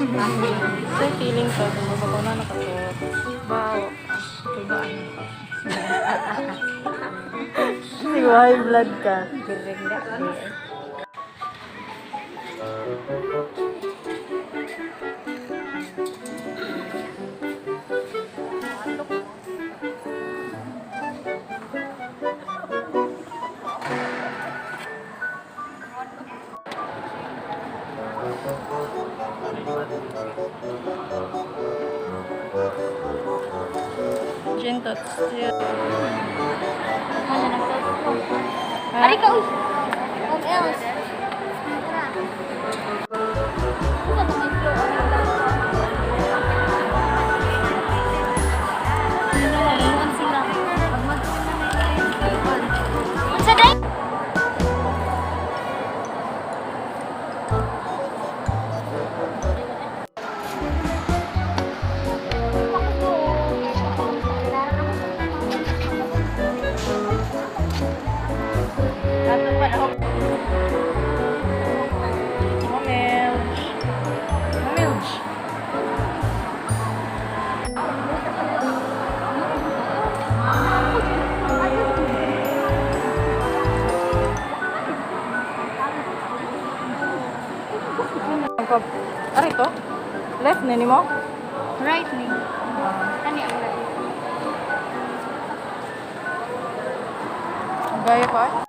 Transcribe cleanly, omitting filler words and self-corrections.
Sa feeling ko, kung na nakasuot. Bawo. Tugaan. Siguro high blood ka. Girinda. Gin tots still. Ano nagtawag ko? Ari ka, uy! What else? Tara. Ano ba may flow? Ano sila? Pag Unsa day? Ato pa na. Mamilj. Mamilj. Ari to? Left ni mo? Right ni. Ano yung right? Gaya pa?